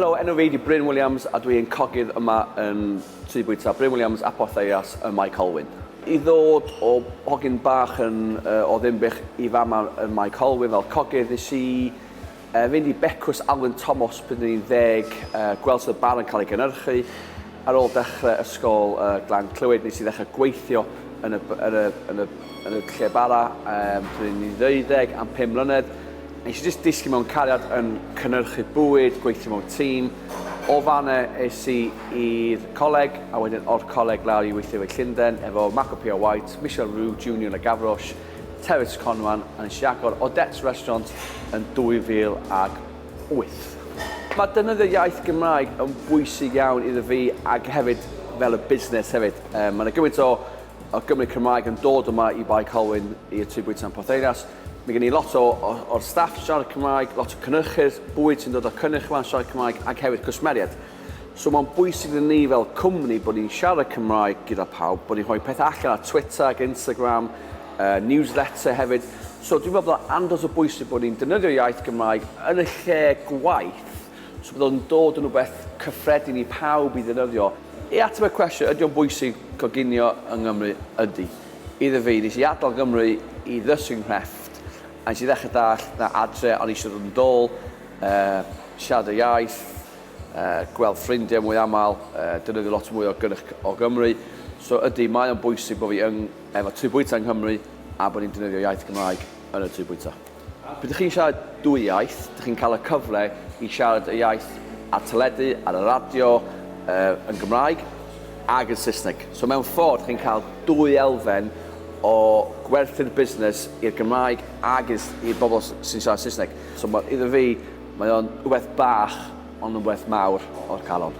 Helo, enw fi 'di Bryn Williams a dwi yn cogydd yma yn Tŷ Bwyta Bryn Williams a Porth Eirias ym Mae Colwyn. I ddod o hogyn bach yn uh, o Ddinbych i fama ym Mae Colwyn fel cogydd, nes i uh, fynd i becws Alwyn Thomas pryd o'n i'n ddeg, uh, gweld sut y bar yn cael ei gynhyrchu. Ar ôl dechrau ysgol uh, Glan Clwyd, nes i ddechrau gweithio yn y, yn y, yn y, yn y lle bara um, pryd o'n i'n ddeuddeg am 5 mlynedd. Nes i jyst disgyn mewn cariad yn cynhyrchu bwyd, gweithio mewn tîm. O fan'na es i i'r coleg, a wedyn o'r coleg lawr i weithio efo Llundain efo Marco Pierre White, Michel Roux Junior Le Gavroche, Terence Conran, a nes i agor Odette's Restaurant yn 2008. Mae defnyddio iaith Gymraeg yn bwysig iawn iddo fi ac hefyd fel y busnes hefyd. Um, mae yna gymaint o, o Gymry Cymraeg yn dod yma i Bae Colwyn i'r Tŷ Bwyta yn Porth Eirias. Mae gen i lot o, o, o'r staff siarad Cymraeg, lot o cynhyrchydd bwyd sy'n dod o'r cynnyrch yma'n siarad Cymraeg ac hefyd cwsmeriaid. So mae'n bwysig i ni fel cwmni bod ni'n siarad Cymraeg gyda pawb, bod ni'n rhoi pethau allan ar Twitter ac Instagram, newsletter hefyd. So dwi'n meddwl bod o'n andros o bwysig bod ni'n defnyddio iaith Gymraeg yn y lle gwaith, so bod o'n dod yn rhywbeth cyffredin i pawb i ddefnyddio. I ateb y cwestiwn, ydy o'n bwysig coginio yng Nghymru? Ydy. Iddo fi, nes i adael Gymru i ddysgu nghrefft, a nes i ddechrau dallt na adre o'n i eisiau dod yn dôl, uh, siarad y iaith, uh, gweld ffrindiau mwy aml, uh, defnyddio lot mwy o gynnyrch o Gymru. So ydy, mae o'n bwysig bod fi yng, efo tŷ bwyta yng Nghymru a bod ni'n defnyddio iaith Gymraeg yn y tŷ bwyta. Pryd ydych chi'n siarad dwy iaith, dych chi'n cael y cyfle i siarad y iaith ar teledu, ar y radio, uh, yn Gymraeg ag yn Saesneg. So mewn ffordd, chi'n cael dwy elfen o gwerthu'r busnes i'r Gymraeg ag i'r bobl sy'n siarad Saesneg. So ma, iddo fi, mae o'n rhywbeth bach, ond rhywbeth mawr o'r calon.